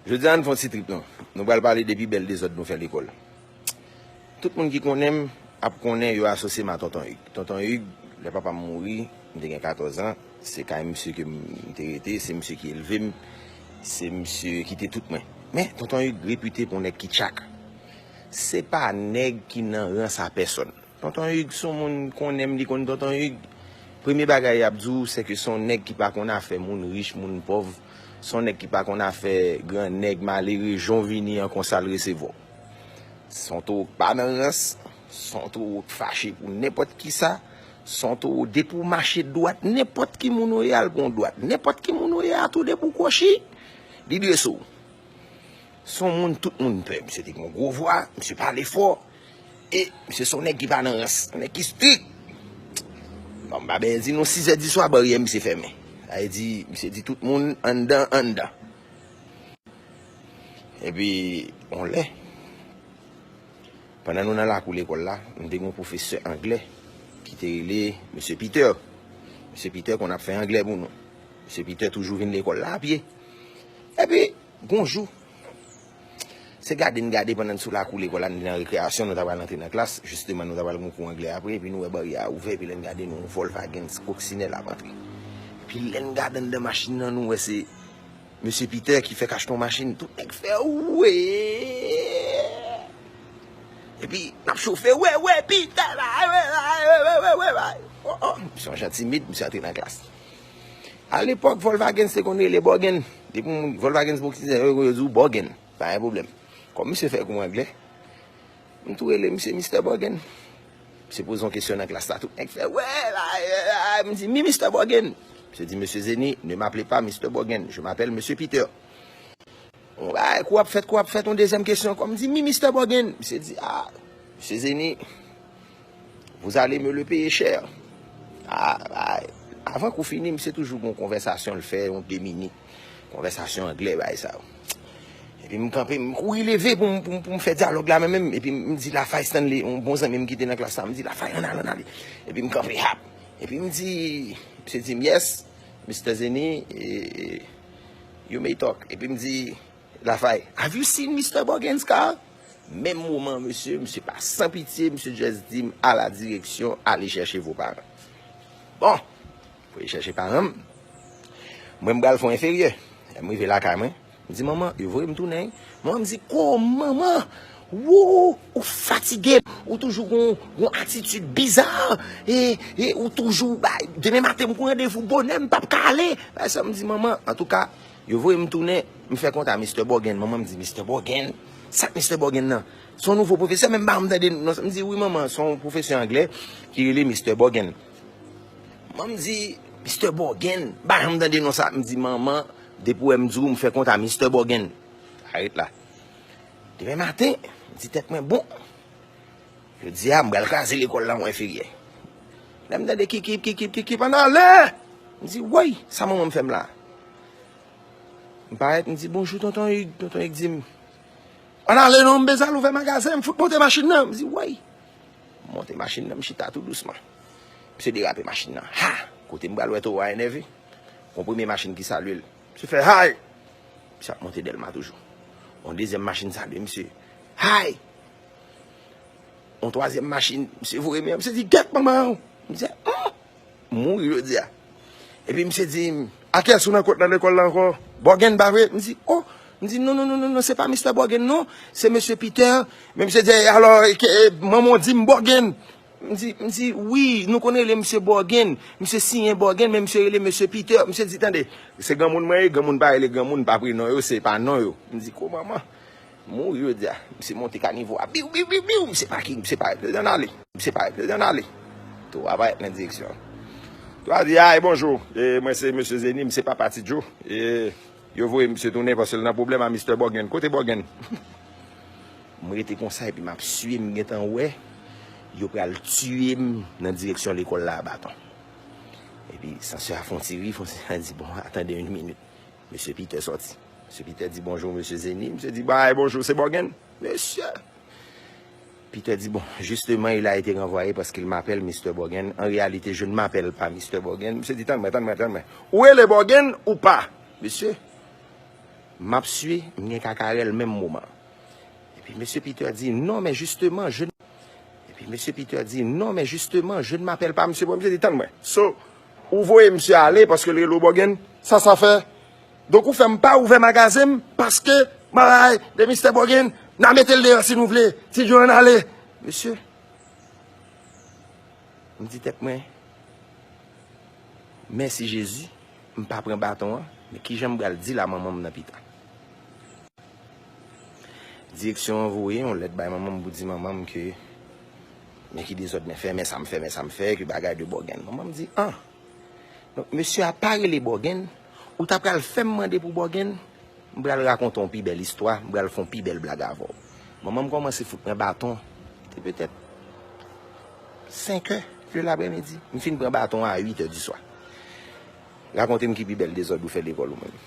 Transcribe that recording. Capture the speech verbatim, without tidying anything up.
Jodi a, n fè yon ti trip, non. Nou pral pale de pi bèl dezòd nou fè lekòl. Tout moun ki konnen m ap konnen yo asosye m a Tonton Hugues. Tonton Hugues, lè papa m mouri, m te gen katòz an, se kay misye ke m te rete, se misye ki elve m, se misye ki te tout mwen. Men, Tonton Hugues repite pou nèg ki tchak. Se pa nèg ki nan rans a pèsòn. Tonton Hugues, se yon moun konnen m, li konn Tonton Hugues. Premye bagay y ap di w, se ke se yon nèg ki pa konn afè moun rich, moun pòv. Se yon nèg ki pa konn afè gran nèg malere, jan w vini an konsa l resevwa w. Se yon towo k pa nan rans, se yon towo k fache pou nenpòt kisa, se yon towo depi w mache dwat, nenpòt ki moun ou ye a, l pran w dwat. Nenpòt ki moun ou ye a tou, depi w kwochi, li drese w. Se yon moun tout moun pè. Misye te gen yon gwo vwa, misye pale fò. E misye se yon nèg ki pa nan rans, yon nèg ki strik. Bon, m pa byen di nou, sizè di swa, baryè misye fèmen. Sa vle di, misye di tout moun anndan, anndan. Epi, yon lè, pandan nou nan lakou lekòl la, m te gen yon pwofesè anglè ki te rele Mesye Peter. Mesye Peter konn ap fè anglè pou nou. Mesye Peter toujou vin lekòl la a pye. Epi, gon jou, se gade n gade pandan n sou lakou lekòl la, n te nan rekreyasyon, nou ta pral antre nan klas, jisteman, nou ta pral gen kou anglè apre, epi nou wè baryè a ouvè, epi lè n gade, nou wè yon Volkswagen koksinè l ap antre. Epi lè n gade anndan machin nan, nou wè se Mesye Peter ki fèk achte yon machin, tout nèg fè wè. Epi, n ap chofe, wè, wè, Peter, bay, wè, bay, wè, wè, wè, wè, bay. Oh, oh, misye yon jan timid, misye antre nan klas. Alepòk, Volkswagen se konn rele Bògèn. Depi yon Volkswagen se bògèn, yo, yo di w Bògèn. Pa gen pwoblèm. Kòm misye fè kou anglè, m tou rele misye Mistè Bògèn. Misye poze yon kesyon nan klas la, tout nèg fè, wè, la, la, la. M di, mi Mistè Bògèn. Misye di, Mesye Zeni, ne m'appelez pas Mistè Bògèn. Je m'appelle Mesye Peter. Yon bagay, kou ap fèt, kou ap fèt, yon dezyèm kesyon ankò. M di, mi Mistè Bògèn. Misye di, a, Mesye Zeni, vous allez me le payer cher. A, a, avan kou fini, misye toujou gon konvèsasyon l fè, yon de minit. Konvèsasyon anglè, bagay sa yo. Epi m kanpe, m kouri leve pou m, pou m, pou m fè dyalòg la, men menm. Epi m di Lafay Stanley, yon bon zanmi m ki te nan klas la, m di, Lafay, ann ale, ann ale. Epi m kanpe, hap. Epi m di, misye di m, yes, Mistè Zeni, e, e, you may talk. Epi m di, Lafay, have you seen Mistè Bògèn car? Menm moman, mesye, misye pa san pitye, misye just di m, à la direction, allez chercher vos parents. Bon, voye chèche paran m. Mwen, m pral fè yon enferyè. Lè m rive lakay mwen, m di, manman, yo voye m tounen. Manman m di, kòman, manman? Wou, ou fatige, ou toujou gon, gon atitid biza, e, e ou toujou, bay, demen maten m gon randevou bonè, m p ap ka ale. Bay sa, m di, manman, antouka, yo voye m tounen, m fè kont a Mistè Bògèn. Manman m di, Mistè Bògèn? Sa k Mistè Bògèn nan? Se yon nouvo pwofesè, men m pa janm tande non sa. M di, wi, manman, se yon pwofesè anglè ki rele Mistè Bògèn. Manman m di, Mistè Bògèn? M pa janm tande non sa. M di, manman, depi w wè m di w, m fè kont a Mistè Bògèn. Arèt la. Demen maten, m di tèt mwen, bon, jodi a, m pral kraze lekòl la, mwen enferyè. Lè m tande kikip, kikip, kikip, ann ale! M di, woy, sa manman m fè m la? M parèt, m di, bonjou, tonton Hugues. Tonton Hugues di m, ann ale non, m bezwen al ouvè magazen, m fout monte machin nan. M di, woy! M monte machin nan, m chita tou dousman. Misye derape machin nan. Ha! Kote m pral wè towo a enève. Gon premye machin ki salye l. Misye fè, hay! Misye ap monte Dèlma toujou. Yon dezyèm machin salye misye. Hay! Yon twazyèm machin, misye voye men an, misye di, gèt manman w! M di, hmm! M mouri jodi a. Epi misye di m, a kiyès ou nan kont nan lekòl la ankò? Bògèn, pa vre? M di, oh! M di, non, non, non, non, non, se pa Mistè Bògèn, non. Se Mesye Peter. Men misye di, alò, e, ke, e, manman w di m Bògèn. M di, m di, wi, nou konn rele misye Bògèn. Misye siyen Bògèn, men misye rele Mesye Peter. Misye di, tande, se granmoun mwen ye, granmoun pa rele granmoun pa prenon yo, se pa non yo. M di, ko manman? Mouri jodi a. Misye monte kanivo a. Biw, biw, biw, biw. Misye pake, misye parèt. Ann ale. Misye parèt. Ann ale. Towo a parèt nan direksyon an. Towo a di, ay, bonjou. E, mwen se Mesye Zeni, misye papa Ti Djo. E, yo voye misye tounen paske l nan pwoblèm a Mistè Bògèn. Kote Bògèn? M rete konsa epi m ap swiv, m gentan wè yo pral tiye m nan direksyon lekòl la a baton. Epi sansè a fè yon ti ri, fè yon ti, di, bon, attendez une minute. Mesye Peter sòti. Mesye Peter di, bonjou, Mesye Zeni. Misye di, bay, bonjou, se Bògèn. Mesye Peter di, bon, justement, il a été renvoyé parce qu'il m'appelle Mister Bògèn. En réalité, je ne m'appelle pas Mister Bògèn. Misye di, tann mwen, tann mwen, tann mwen. Ou rele Bògèn ou pa? Mesye, M ap swe, m gen kakarèl menm moman. Epi mesye Peter di, non, men jisteman, je... Epi mesye Peter di, non, men jisteman, je ne m'appelle pas Monsieur Bourguin. Mesye di, tann mwen. So, ou voye misye ale paske l rele w Bourguin, sa sa fè? Donk ou fè m pa ouvè magazen m paske bagay de mistè Bourguin, n a mete l deyò si nou vle. Ti John ale. Mesye, m di tèt mwen, mèsi Jezi, m pa pran baton an, men kijan m pral di la manman m nan pita? Direksyon an voye yon lèt bay manman m pou di manman m ke men ki dezòd men fè, men sa m fè, men sa m fè, ke bagay de Bourguin. Manman m di, an! Donk, mesye a pa rele Bourguin, ou ta pral fè m mande pou Bourguin, m pral rakonte yon pi bèl istwa, m pral fè yon pi bèl blag avè w. Manman m kòmanse fout mwen baton, te petèt senk è de laprèmidi. M fin pran baton a uit è di swa. Rakonte m ki pi bèl dezòd ou fè lekòl ou menm.